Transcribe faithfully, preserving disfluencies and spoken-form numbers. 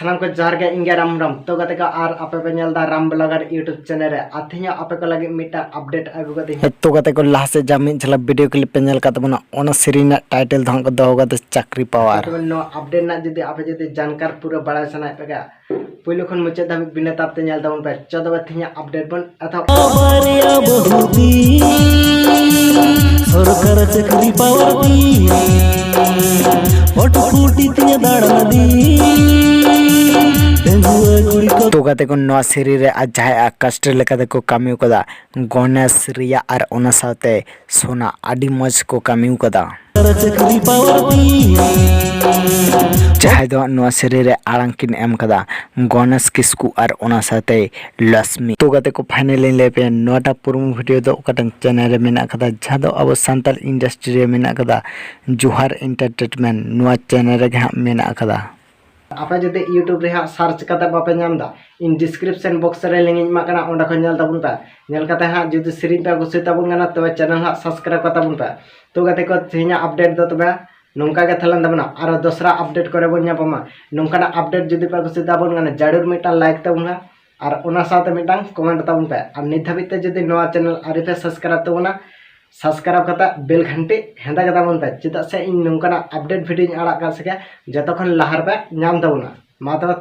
ᱥᱟᱱᱟᱢ ᱠᱚ ᱡᱚᱦᱟᱨ ᱜᱮ, ᱤᱧ ᱜᱮ ᱨᱟᱢ ᱨᱟᱢ᱾ ᱛᱚ ᱜᱟᱛᱮ ᱠᱚ, ᱟᱨ ᱟᱯᱮ ᱯᱮ ᱧᱮᱞ ᱮᱫᱟ ᱨᱟᱢ ᱵᱞᱚᱜᱟᱨ YouTube ᱪᱮᱱᱮᱞ ᱨᱮ᱾ ᱟᱨ ᱛᱮᱦᱮᱧ ᱦᱚᱸ ᱟᱯᱮ ᱠᱚ ᱞᱟᱹᱜᱤᱫ ᱢᱤᱫᱴᱟᱝ ᱟᱯᱰᱮᱴ ᱟᱹᱜᱩ ᱠᱟᱛᱮ ᱛᱚ ᱜᱟᱛᱮ ᱠᱚ, ᱞᱟᱦᱟ ᱥᱮᱫ ᱡᱟᱦᱟᱸ ᱢᱤᱫ ᱡᱷᱟᱞᱟᱠ ᱵᱷᱤᱰᱤᱭᱳ ᱠᱞᱤᱯ ᱯᱮ ᱧᱮᱞ ᱠᱟᱫ ᱛᱟᱵᱚᱱᱟ, ᱚᱱᱟ ᱥᱮᱨᱮᱧ ᱨᱮᱱᱟᱜ ᱴᱟᱭᱴᱮᱞ ᱫᱚ ᱦᱟᱸᱜ ᱠᱚ ᱫᱚᱦᱚ ᱠᱟᱫᱟ ᱪᱟᱠᱨᱤ ᱯᱟᱣᱟᱨ᱾ ᱛᱚᱵᱮ ᱱᱚᱣᱟ ᱟᱯᱰᱮᱴ ᱨᱮᱱᱟᱜ ᱡᱩᱫᱤ ᱟᱯᱮ ᱡᱩᱫᱤ ᱡᱟᱱᱠᱟᱨ ᱯᱩᱨᱟᱹ ᱵᱟᱲᱟᱭ ᱥᱟᱱᱟᱭᱮᱫ ᱯᱮ ᱠᱷᱟᱡ, ᱯᱩᱭᱞᱩ ᱠᱷᱚᱱ ᱢᱩᱪᱟᱹᱫ ᱫᱷᱟᱹᱵᱤᱡ ᱵᱤᱱᱟᱹ ᱛᱟᱯ ᱛᱮ ᱧᱮᱞ ᱛᱟᱵᱚᱱ ᱯᱮ᱾ ᱪᱚ ᱛᱚᱵᱮ ᱛᱮᱦᱮᱧᱟᱜ ᱟᱯᱰᱮᱴ ᱵᱚᱱ ᱮᱛᱚᱦᱚᱵ᱾ ᱥᱚᱨᱠᱟᱨ ᱪᱟᱹᱠᱨᱤ ᱯᱟᱣᱟᱨ ᱯᱤᱭᱟ, ᱯᱚᱴ ᱯᱩᱴᱤ ᱛᱤᱧ ᱫᱟᱬᱟᱱ ᱫᱤ, ᱰᱟᱺᱜᱩᱣᱟᱹ ᱠᱩᱲᱤ ᱠᱚ᱾ ᱛᱚ ᱜᱟᱛᱮ ᱠᱚ, ᱱᱚᱣᱟ ᱥᱮᱨᱮᱧ ᱨᱮ ᱟᱨ ᱡᱟᱦᱟᱸᱭ ᱟᱨ ᱠᱟᱥᱴ ᱞᱮᱠᱟᱛᱮ ᱠᱚ ᱠᱟᱹᱢᱤ ᱠᱟᱫᱟ, ᱜᱚᱱᱮᱥ, ᱨᱤᱭᱟ ᱟᱨ ᱚᱱᱟ ᱥᱟᱶᱛᱮ ᱥᱳᱱᱟ, ᱟᱹᱰᱤ ᱢᱚᱡᱽ ᱠᱚ ᱠᱟᱹᱢᱤ ᱠᱟᱫᱟ᱾ ᱪᱟᱹᱠᱨᱤ ᱯᱟᱣᱟᱨ ᱯᱤᱭᱟ᱾ ᱡᱟᱦᱟᱸᱭ ᱫᱚ ᱱᱚᱣᱟ ᱥᱮᱨᱮᱧ ᱨᱮ ᱟᱲᱟᱝ ᱠᱤᱱ ᱮᱢ ᱠᱟᱫᱟ ᱜᱚᱱᱮᱥ ᱠᱤᱥᱠᱩ ᱟᱨ ᱚᱱᱟ ᱥᱟᱶᱛᱮ ᱞᱚᱥᱢᱤ᱾ ᱛᱚ ᱜᱟᱛᱮ ᱠᱚ, ᱯᱷᱟᱭᱱᱟᱞ ᱤᱧ ᱞᱟᱹᱭ ᱯᱮᱭᱟ, ᱱᱚᱣᱟᱴᱟᱜ ᱯᱨᱳᱢᱳ ᱵᱷᱤᱰᱤᱭᱳ ᱫᱚ ᱚᱠᱟᱴᱟᱜ ᱪᱮᱱᱮᱞ ᱨᱮ ᱢᱮᱱᱟᱜ ᱠᱟᱫᱟ, ᱡᱟᱦᱟᱸ ᱫᱚ ᱟᱵᱚ ᱥᱟᱱᱛᱟᱲ ᱤᱱᱰᱟᱥᱴᱨᱤ ᱨᱮ ᱢᱮᱱᱟᱜ ᱠᱟᱫᱟ, ᱡᱳᱦᱟᱨ ᱮᱱᱴᱟᱨᱴᱮᱱᱢᱮᱱᱴ, ᱱᱚᱣᱟ ᱪᱮᱱᱮᱞ ᱨᱮᱜᱮ ᱦᱟᱸᱜ ᱢᱮᱱᱟᱜ ᱠᱟᱫᱟ᱾ ᱟᱯᱮ ᱡᱩᱫᱤ YouTube ᱨᱮ ᱦᱟᱸᱜ ᱥᱟᱨᱪ ᱠᱟᱛᱮ ᱵᱟᱯᱮ ᱧᱟᱢ ᱮᱫᱟ, ᱤᱧ ᱰᱤᱥᱠᱨᱤᱯᱥᱚᱱ ᱵᱚᱠᱥ ᱨᱮ ᱞᱤᱝᱠ ᱤᱧ ᱮᱢᱟᱜ ᱠᱟᱱᱟ, ᱚᱸᱰᱮ ᱠᱷᱚᱱ ᱧᱮᱞ ᱛᱟᱵᱚᱱ ᱯᱮ᱾ ᱧᱮᱞ ᱠᱟᱛᱮ ᱦᱟᱸᱜ ᱡᱩᱫᱤ ᱥᱮᱨᱮᱧ ᱯᱮ ᱠᱩᱥᱤ ᱛᱟᱵᱚᱱ ᱠᱟᱱᱟ, ᱛᱚᱵᱮ ᱪᱮᱱᱮᱞ ᱦᱟᱸᱜ ᱥᱟᱵᱥᱠᱨᱟᱭᱤᱵ ᱠᱟᱛᱟ ᱵᱚᱱ ᱯᱮ᱾ ᱛᱚ ᱜᱟᱛᱮ ᱠᱚ, ᱛᱮᱦᱮᱧᱟᱜ ᱟᱯᱰᱮᱴ ᱫᱚ ᱛᱚᱵᱮ ᱱᱚᱝᱠᱟ ᱜᱮ ᱛᱟᱦᱮᱸ ᱞᱮᱱ ᱛᱟᱵᱚᱱᱟ᱾ ᱟᱨᱚ ᱫᱚᱥᱨᱟ ᱟᱯᱰᱮᱴ ᱠᱚᱨᱮ ᱵᱚᱱ ᱧᱟᱯᱟᱢᱟ᱾ ᱱᱚᱝᱠᱟᱱᱟᱜ ᱟᱯᱰᱮᱴ ᱡᱩᱫᱤ ᱯᱮ ᱠᱩᱥᱤ ᱛᱟᱵᱚᱱ ᱠᱟᱱᱟ, ᱡᱟᱹᱨᱩᱲ ᱢᱤᱫᱴᱟᱝ ᱞᱟᱭᱤᱠ ᱛᱟᱵᱚᱱ ᱯᱮ ᱟᱨ ᱚᱱᱟ ᱥᱟᱶᱛᱮ ᱢᱤᱫᱴᱟᱝ ᱠᱚᱢᱮᱱᱴ ᱛᱟᱵᱚᱱ ᱯᱮ᱾ ᱟᱨ ᱱᱤᱛ ᱫᱷᱟᱹᱵᱤᱡ ᱛᱮ ᱡᱩᱫᱤ ᱱᱚᱣᱟ ᱪᱮᱱᱮᱞ ᱟᱹᱣᱨᱤ ᱯᱮ ᱥᱟᱵᱥᱠᱨᱟᱭᱤᱵ ᱛᱟᱵᱚᱱᱟ, ᱥᱟᱵᱥᱠᱨᱟᱭᱤᱵ ᱠᱟᱛᱮ ᱵᱮᱞ ᱜᱷᱟᱱᱴᱤ ᱦᱮᱸᱫᱟ ᱠᱟᱛᱟ ᱵᱚᱱ ᱯᱮ, ᱪᱮᱫᱟᱜ ᱥᱮ ᱤᱧ ᱱᱚᱝᱠᱟᱱᱟᱜ ᱟᱯᱰᱮᱴ ᱵᱷᱤᱰᱤᱭᱳᱧ ᱟᱲᱟᱜ ᱠᱟᱜ ᱥᱮ ᱡᱚᱛᱚ ᱠᱷᱚᱱ ᱞᱟᱦᱟ ᱨᱮᱯᱮ ᱧᱟᱢ ᱛᱟᱵᱚᱱᱟ᱾ ᱢᱟ ᱛᱚᱵᱮ